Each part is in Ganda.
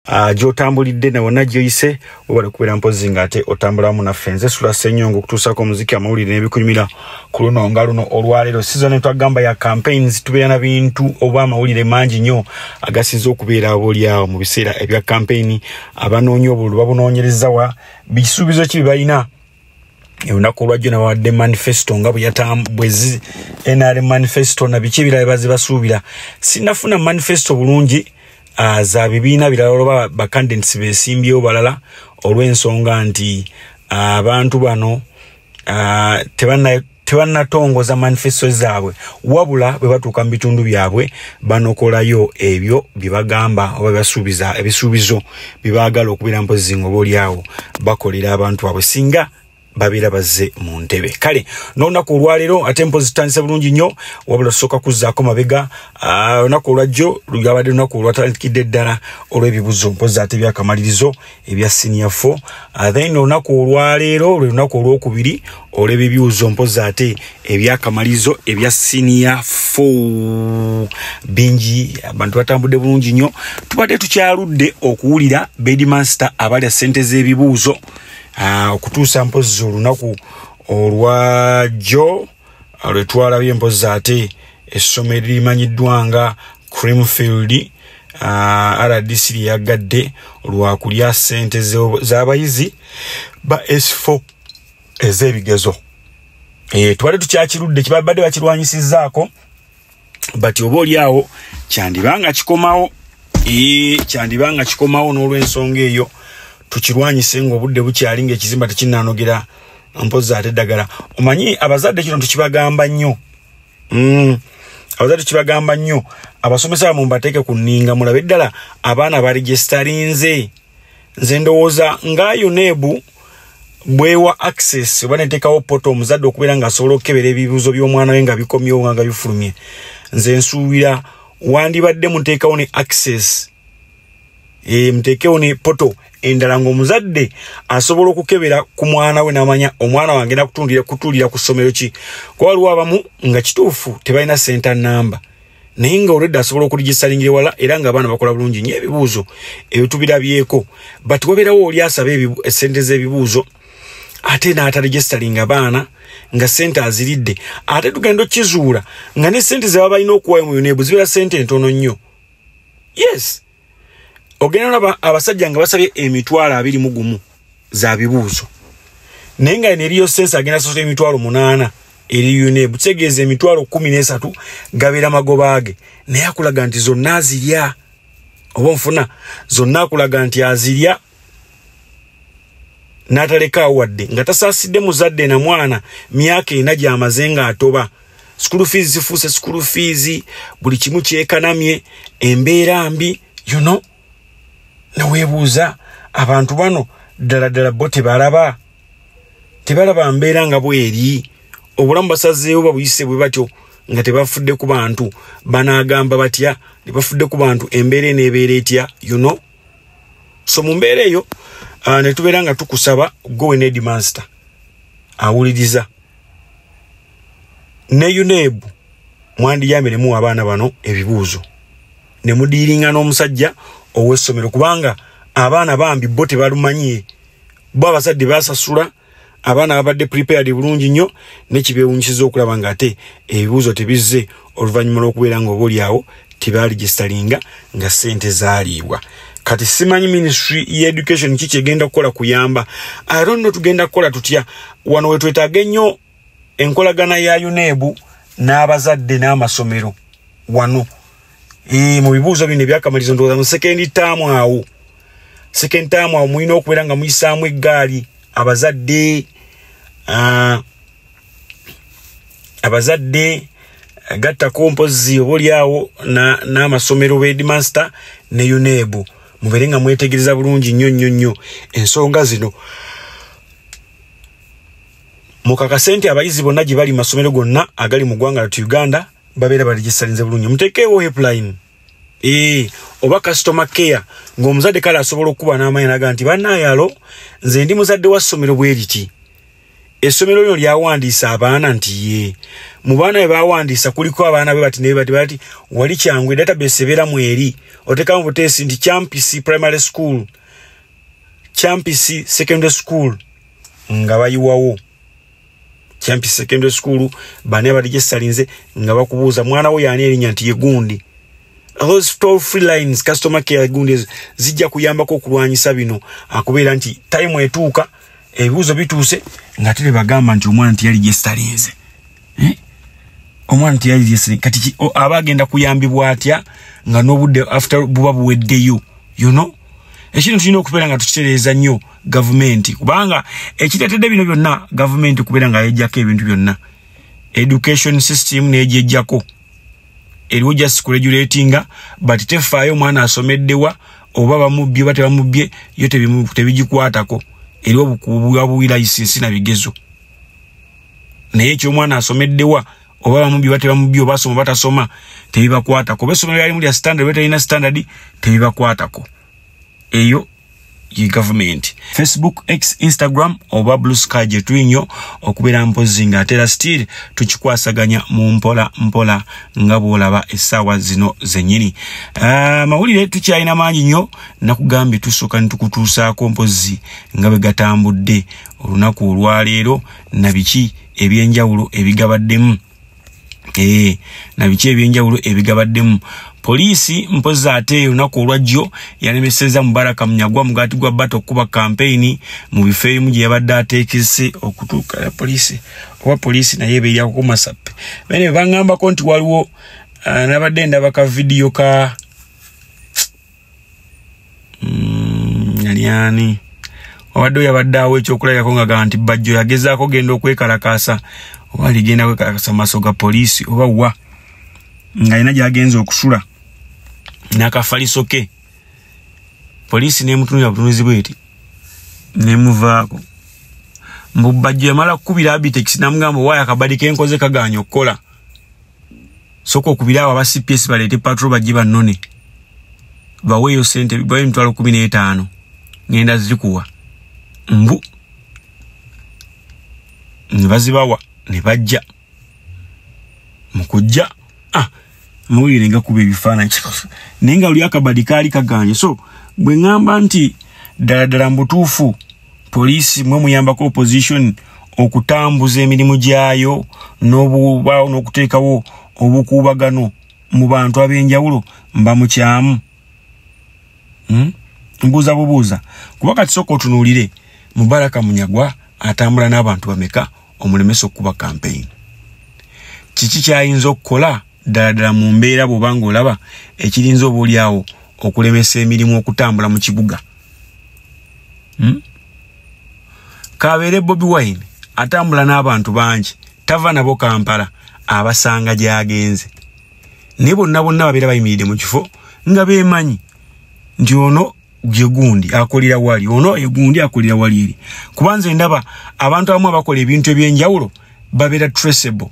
Gy'otambulidde na wonna gy'oyise, webale kubeera mpozi ng'ate otambulamu naffe. Nze Sula Ssenyonga okutuusaako omuziki, amawulire n'ebikunyumira ku luno nga luno olwaleero. Season twagamba ya campaigns, tubeera na bintu oba amawulire mangi nnyo agasinze okubeera aboolyawo mu biseera ebya campaign. Abanoonya obululu babunoonyereza wa? Bisuubizo ki bye balina? Olunaku olwajjo nabawadde manifesto nga bwezi NRM manifesto na biki ebirala bazibasuubira. Sinnafuna manifesto bulungi za bibiina birala oba bacandidates besimbyewo balala, olw'ensonga nti abantu bano tebannatongoza manifesto zaabwe, wabula bwe batuuka mu bitundu byabwe banokolayo ebyo bye bagamba oba basuubiza, ebisuubizo bye baagala okubeera mpozi nga oba oliawo bakolera abantu baabwe singa babeera bazze mu ntebe. Kale n'olunaku olwaleero ate mpozi tutandise bulungi nnyo, wabula tusooka kuzzaako mabega. Olunaku olwajjo lwabadde lunaku olwatandikidde ddala olw'ebibuzo mpozi ate ebyakamalirizo ebya senior 4. Then olunaku olwaleero lwe lunaku olwokubiri olw'ebibuuzo mpozi ate ebyakamalirizo ebya senior 4. Bingi, abantu batambudde bulungi nnyo. Tubadde tukyaludde okuwulira headmaster abalya ssente z'ebibuuzo okutuusa mpozi olunaku olwajjo lwe twalabye mpozi ate essomero limanyiddwa nga Creamfield, RDC lyeyagadde lwakulya ssente z'abayizi ba S4 ez'ebigezo. Tubadde tukyakirudde, kibadde bakirwanyisizzaako, but oba oli awo kyandibanga kikomawo, kyandibanga kikomawo. N'olw'ensonga eyo tukirwanyise ng'obudde bukyali, ng'ekizimba tekinnanogera mpozi ate eddagala. Omanyi abazadde kino tukibagamba nnyo, abazadde tukibagamba nnyo, abasomesa bamwe mubateeke ku nninga, mulabe ddala abaana baregistarinze. Nze ndowooza nga UNEB bwewa access oba neteekawo portal omuzadde okubeera ng'asobola okukebera ebibuuzo by'omwana we nga bikomyewo nga bifulumye, nze nsuubira wandibadde muteekawo ne access, muteekewo ne portal endala ng'omuzadde asobola okukebera ku mwana we n'amanya omwana wange agenda kutuulira ku ssomero ki. Kuba waliwo abamu nga kituufu tebalina center number, naye nga olwedde asobola okuregistaringira ewala, era ng'abaana bakola bulungi nnyo ebibuuzo ebyo tubirabyeko. But wabeerawo oli asaba essente z'ebibuuzo ate n'ataregistaringa baana nga ssente aziridde. Ate tugenda okukizuula nga ne ssente ze baba balina okuwayo mu UNEB zibeera ssente ntono nnyo. Yes, ogenda olaba abasajja nga basabye 21,000 za bibuuzo, naye nga neriyo sense agenda sasula 8,000 eri UNEB, kitegeeza 13,000 gabeera magoba ge, naye akulaga nti zonna azirya. Oba nfuna zonna akulaga nti azirya n'atalekaawo wadde, nga tasaasidde muzadde na mwana myaka 4 gy'amaze ng'atoba. School fees zifuuse school fees, buli kimu kyekanamye, embeera mbi, neweebuuza abantu bano ddala ddala bo tebalaba, tebalaba mbeera nga bweri? Obulamu basazeewo babuyise bwe batyo nga tebafudde ku bantu. Banaagamba batya tebafudde ku bantu? Embeera eneebeera etya? So mu mbeera eyo ne tubeera nga tukusaba gwe headmaster awuliriza ne UNEB, mwandiyambiremu abaana bano ebibuuzo ne mudiiringa n'omusajja ow'essomero, kubanga abaana bambi bo tebalumanyi. Bo abazadde basasula, abaana babadde prepared bulungi nnyo, nekibeewunyisiza okulaba ng'ate ebibuuzo tebizze oluvannyuma lw'okubeera nga oba oliawo tebaregistaringa nga ssente zaaliibwa. Kati simanyi ministry ye education ki kyegenda kukola kuyamba. I don't know tugenda kukola tutya. Wano wetwetaaga ennyo enkolagana ya UNEB n'abazadde n'amasomero wano mu bibuuzo bino ebyakamalizo. Ndowooza mu second term awo, second term awo mulina okubeera nga muyisaamu eggaali abazadde, abazadde gattako mpozi oba oliawo n'amasomero, headmaster ne UNEB, mubeere nga mwetegereza bulungi nnyo nnyo nnyo ensonga zino, mukakase nti abayizi bonna gye bali mu masomero gonna agali mu ggwanga latu Uganda babeera baregistarinze bulungi. Muteekeewo helpline oba customer care, ng'omuzadde kale asobola okukuba n'amaanyi naga nti, "Bannayalo, nze ndi muzadde wa ssomero bwe riti." Essomero lino lyawandiisa abaana nti ye mu baana be bawandiisa kuliko abaana be bati ne bati bati. Wali kyangu, database ebeeramu eri oteekamu buteesi nti Champisi Primary School, Champisi Secondary School, nga bayiwawo Champisi Secondary School bane abaregistarinze, nga bakubuuza mwana wo yaani, erinnya nti ye gundi. Those toll free lines, customer care gundi ezo zijja kuyambako okulwanyisa bino, akubeera nti time etuuka, ebibuuzo bituuse nga tere bagamba nti omwana nti yaregistarinze, eh? Omwana nti yaregistarinze. Kati aba agenda kuyambibwa atya nga n'obudde after buba buweddeyo? Ekintu tulina okubeera nga tukitereeza nnyo gavumenti, kubanga ekireetedde bino byonna gavumenti kubeera nga yejjako ebintu byonna, education system negyejjako, eriwo just kuregulatinga, but tefaayo omwana asomeddewa oba bamubbye oba tebamubbye, yo tebigikwatako. Eriwo buwi license na bigezo, naye ekyomwana asomeddewa oba bamubbye oba tebamubbye, oba asoma oba tasoma, tebibakwatako. Oba essomero lyalimu lya standard oba terina standard, tebibakwatako. Eyo ye gavumenti. Facebook, X, Instagram oba Blue Sky gye tuli nnyo okubeera mpozi nga ate era still tukikwasaganya mu mpola mpola nga bw'olaba essaawa zino zennyini. Mawulire tukyalina mangi nnyo, nakugambye tusooka ne tukutuusaako mpozi nga bwe gatambudde olunaku olwaleero na biki ebyenjawulo ebigabaddemu. Na biki ebyenjawulo ebigabaddemu. Poliisi mpozi ate olunaku olwajjo yalemeseza Mubaraka Munyagwa, mugaati gwa bata, okukuba kampeyini mu bifo ebimu gye yabadde ateekese okutuuka. Poliisi oba poliisi naye ebeerya kumasappe bene baŋŋambako nti waliwo nabadde ndaba ka vidiyo ka yali ani wabadde yabadde awo ekyokulabirako nga gaa nti Bajjo yagezaako genda okwekalakaasa oba aligenda kwekalakasa mu maaso ga poliisi oba wa, ng'alina gy'agenza okusula n'akafaliso ke, poliisi n'emutunulira butunuzi bweti n'emuvaako. Mbu Bajjo yamala kukubira Abitex n'amugamba, "Waayo akabadi kenkoze kagaanye okukola, sooka okubira abo aba CPS baleete patrol bajje bannone, baweeyo sente, bawe 15,000, ngenda zikuwa." Mbu ne bazibawa ne bajja. Mu kujja, ah, mawulire nga kuba ebifaananyi, naye nga luli akabadi kaali kaganye. So bwe ŋŋamba nti ddala ddala mu butuufu poliisi mwe muyambako opposition okutambuza emirimu gyayo n'obubaawo n'okuteekawo obukuubagano mu bantu ab'enjawulo, mba mukyamu? Mbuuza bubuuza, kuba kati sooka otunuulire Mubaraka Munyagwa atambula n'abantu bameka omulemesa okukuba campaign? Kiki kyayinza okukola ddala ddala mu mbeera bw'oba ng'olaba ekirinza oba oliawo okulemesa emirimu okutambula mu kibuga? Kabeere Bobi Wine atambula n'abantu bangi, tava nabo Kampala, abasanga gy'agenze, naye bonna bonna babeera bayimiridde mu kifo nga beemanyi nti ono yegundi akolera wali, ono yegundi akolera wali eri. Kuba nze ndaba abantu abamu abakola ebintu ebyenjawulo babeera traceable.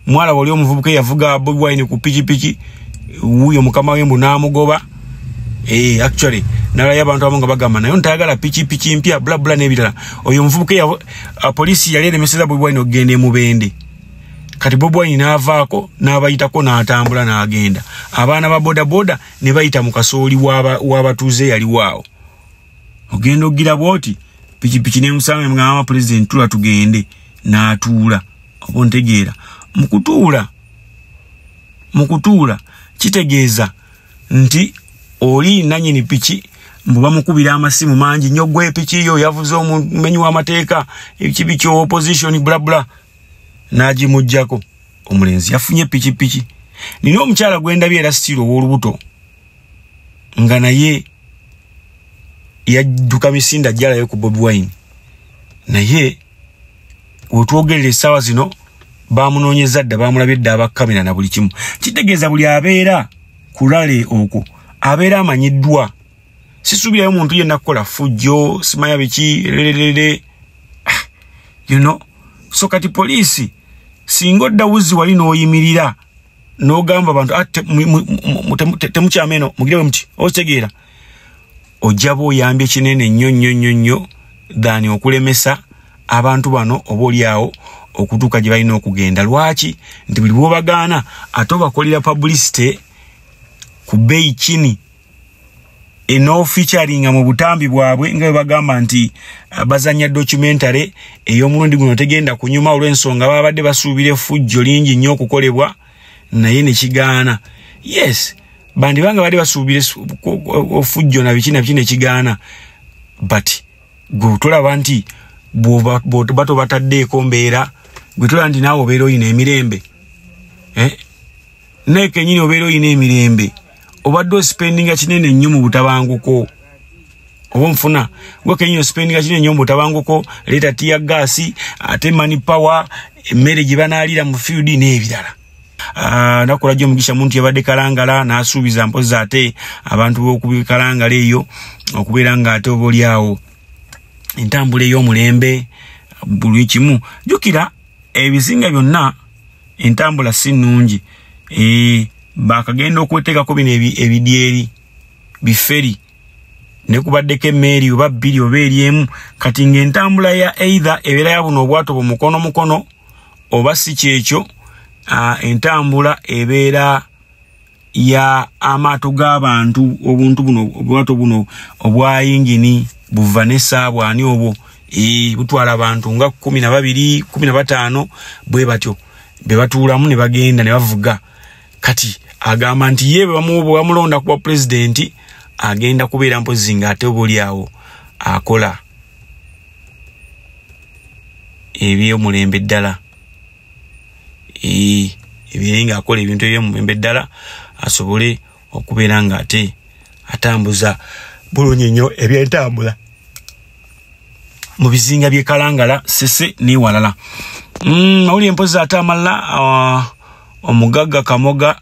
Mwalaba oli omuvubuka eyavuga Bobi Wine ku pikipiki, wuuyo mukama we mbu n'amugoba. Actually nalayo abantu abamu nga bagamba naye ntayagala pikipiki mpya, bla bla n'ebirala. Oyo omuvubuka, poliisi yali eremeseza Bobi Wine okugenda emubende, kati Bobi Wine n'avaako n'abayitako n'atambula n'agenda, abaana ba bodaboda ne bayita mu kasooli w'abatuuze yaliwaawo. Ogenda ogira bwoti pikipiki nemusanga, nemugamba, "Pulezidenti, tula tugende," n'atuula. Oba ontegeera, mukutuula kitegeeza nti oli nanyini piki mbu bamukubira amasimu mangi nnyo, "Gwe piki yo yavuze omumenyi w'amateeka, ekibi kyo opposition, bla bla," n'agimugjako. Omulenzi yafunye pikipiki. Nina omukyala gwendabye era still ow'olubuto nga naye yadduka misinde ajjalayo ku Bobi Wine, naye wetwogerera essaawa zino bamunoonyeza dda, bamulabye dda abakamera na buli kimu. Kitegeeza buli abeera ku rally okwo abeera amanyiddwa. Sisuubirayo muntu yenna kukola fujjo, simanya biki lererere. So kati poliisi singa odda wuzi wali n'oyimirira n'ogamba abantu, "Ah, temukyama eno, mugire bwe muti," okitegeera ojja ba oyambye kinene nnyo nnyo nnyo nnyo than okulemesa abantu bano oba oliawo okutuuka gye balina okugenda. Lwaki nti buli bw'obagaana ate obakolera publicity ku bbeeyi kini eno featuringa mu butambi bwabwe, nga bwe bagamba nti bazanya documentary ey'omulundi guno tegenda kunyuma, olw'ensonga babadde basuubira effujjo lingi nnyo okukolebwa naye ne kigaana. Yes, bandibanga badde basuubira effujjo na biki na biki ne kigaana, but gwe tolaba nti bw'oba tobataddeeko mbeera, gwe tolaba nti naawe obeera oyina emirembe, eh? Naye kenyini obeera oyina emirembe, obadde ospendinga kinene nnyo mu butabanguko, oba nfuna gwe kenyini ospendinga kinene nnyo mu butabanguko, leeta tear gas, ate money power, emmere gye banaalira mu field n'ebirala. Nakola gyo omugisha muntu yabadde Kalangala n'asuubiza mpozi ate abantu b'okubikalangala eyo okubeera nga ate oba oliawo entambula ey'omulembe buli kimu. Jjukira ebizinga byonna entambula si nnungi, bakagenda okweteekako bino ebidyeri bi ferry, ne kubaddeko emmeeri oba bbiri oba eri emu. Kati ng'entambula ya either ebeera ya buno obwato bumukono mukono oba si kyekyo, entambula ebeera ya amaato g'abantu, obuntu buno, obwato buno obwa yingini buva ne saabwani obwo, butwala abantu nga 12, 15 bwe batyo be batuulamu ne bagenda ne bavuga. Kati agamba nti ye bwe bamulonda kuba pulezidenti agenda kubeera mpozi ng'ate oba oliawo akola ebyomulembe ddala, ebiere ng'akola ebintu ebyomulembe ddala asobole okubeera ng'ate atambuza bulungi nnyo ebyentambula mu bizinga by'e Kalangala, Sese n'ewalala. Mawulire mpozi ate amalala, omugagga Kamoga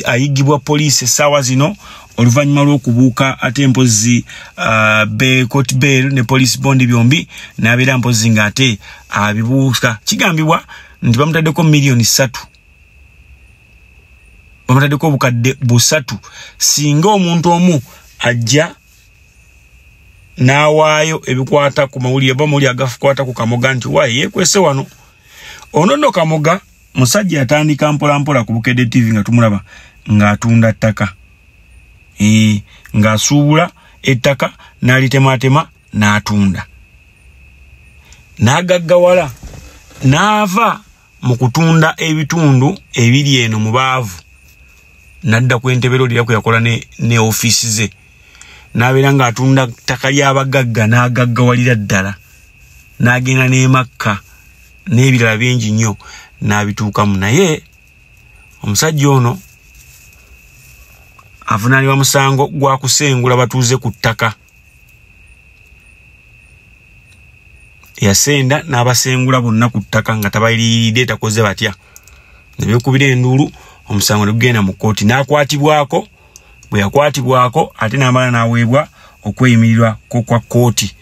ayigibwa poliisi essaawa zino oluvannyuma lw'okubuuka ate mpozi court bail ne police bond byombi n'abeera mpozi ng'ate abibuuka. Kigambibwa nti bamutaddeko miliyoni 3, bamutaddeko 300,000 singa omuntu omu ajja n'awaayo ebikwata ku mawulire oba mawulire agakwata ku Kamoga nti waaye yeekwese wano. Ono nno Kamoga musajja yatandika mpolampola ku Bukedde TV nga tumulaba ng'atunda ttaka, ng'asuubula ettaka n'alitematema n'atunda n'agaggawala, n'ava mu kutunda ebitundu ebiri eno mu baavu n'adda ku Entebbe Road era kwe yakola ne ofiisi ze, n'abeera ng'atunda ttaka ly'abagagga n'agaggawalira ddala, n'agenda n'e Makka n'ebirala bingi nnyo n'abituukamu. Naye omusajja ono avunaanibwa musango gwa kusengula batuuze ku ttaka. Yasenda n'abasengula bonna ku ttaka nga tabayiriridde, takoze batya, ne beekubira enduulu, omusango ne gugenda mu kkooti n'akwatibwako. Bwe yakwatibwako ate n'amala n'aweebwa okweyimirirwa kwa kkooti,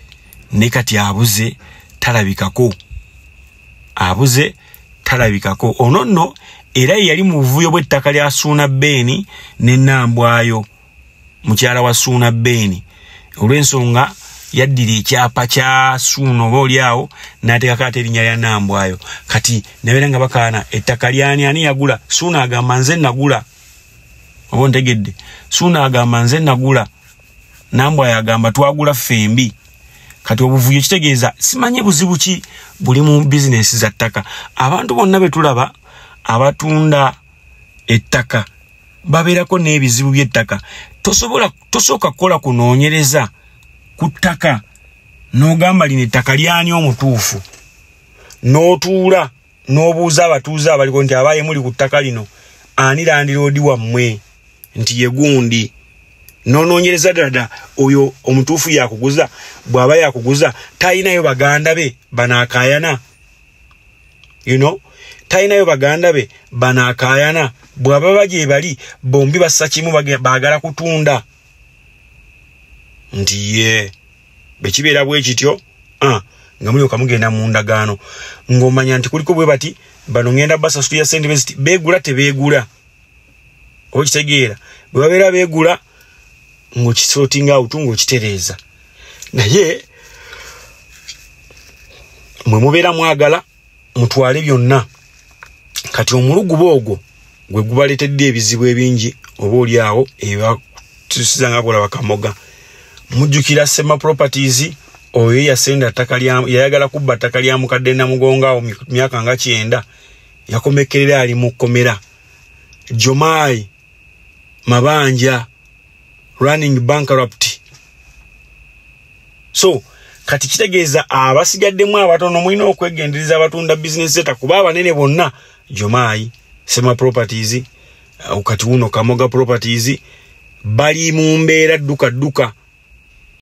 ne kati abuze talabikako, abuze talabikako. Ono nno era ye yali mu buvuyo bw'ettaka lya Suuna Beeni ne Nambwayo, mukyala wa Suuna Beeni, olw'ensonga yaddira ekyapa kya Suuna oba oli awo n'ateekako ate erinnya lya Nambwayo. Kati nabeera nga bakaana ettaka lyani, ani yagula? Suuna agamba nze nagula, oba ontegedde? Suuna agamba nze nagula, Nambwayo agamba twagula ffembi. Kati obuvuyo kitegeeza simanyi buzibu ki buli mu bizinesi za ttaka. Abantu bonna be tulaba abatunda ettaka babeerako n'ebizibu by'ettaka. Tosobola, tosooka kukola kunoonyereza ku ttaka n'ogamba lino ettaka lyani omutuufu, n'otuula n'obuuza abatuuze abaliko nti abaaye muli ku ttaka lino, ani landlord wammwe? Nti ye gundi. N'onoonyereza ddala oyo omutuufu yakuguza, bw'aba yakuguza talinayo baganda be banaakaayana, talinayo baganda be banaakaayana, bw'aba gye bali bombi bassa kimu baagala kutunda, nti ye bwe kibeera bwe kityo, nga mulyoka mugenda mu ndagaano ng'omanya nti kuliko bwe bati bano ngenda basasulira ssente beziti, beegula tebeegula, oba okitegeera? Bwe babeera beegula ng'okisortinga out ng'okitereeza. Naye Mwe mubeera mwagala mutwale byonna. Kati omuluguba ogwo gwe gubaleetedde ebizibu ebingi, oba oli awo ebatusiza nga bolaba Kamoga. Mujjukira Sema Properties, oyo yasenda ttaka, yayagala kubba ttaka lya mukadde Namugongo awo myaka nga 90, yakomekerera ali mu kkomera. Jomai mabanja, running bankrupt. So kati kitegeeza abasigaddemu abatono mulina okwegendereza abatunda business center, kuba abanene bonna, Jomai, Sema Properties, kati wuno Kamoga Properties, bali mu mbeera dduka dduka.